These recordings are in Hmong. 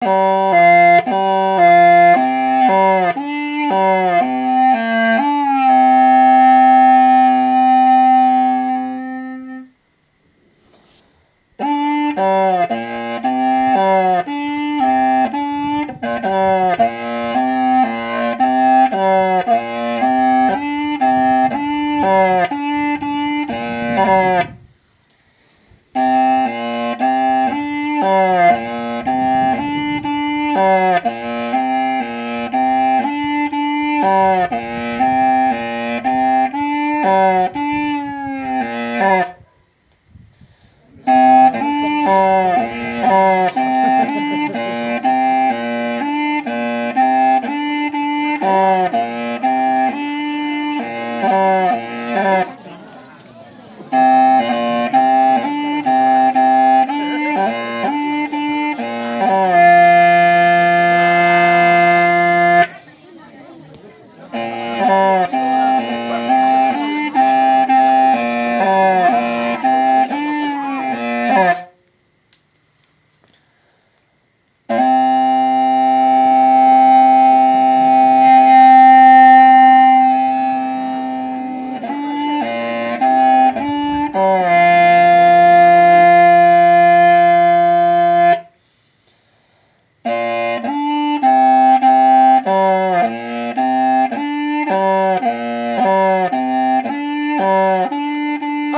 Ob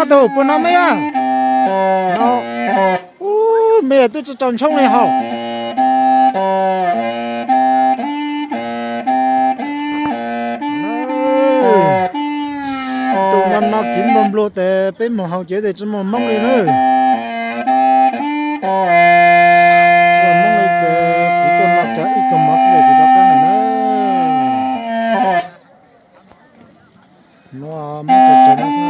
tug puas no me a? No. Ub, me twb tsis tau ntshoob li hos. Tus no no kiv nplua nplua tes peb mus haus cev tes tsis muaj moob li na. Tsis muaj moob li ces kuv tuaj no cov ib tug mov xwb es kuv rov qab lawm na. No, muab tso tso no xwb.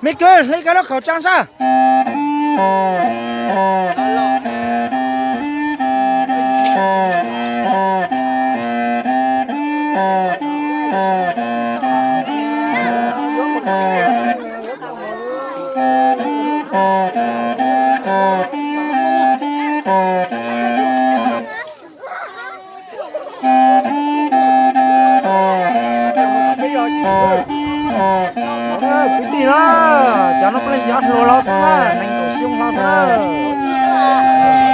Me kwv, hle koj lub khẩu trang sab. Kwv tij na, cov no puav leej yog hluas los xwb na, nees nkaum xyoo los xwb na.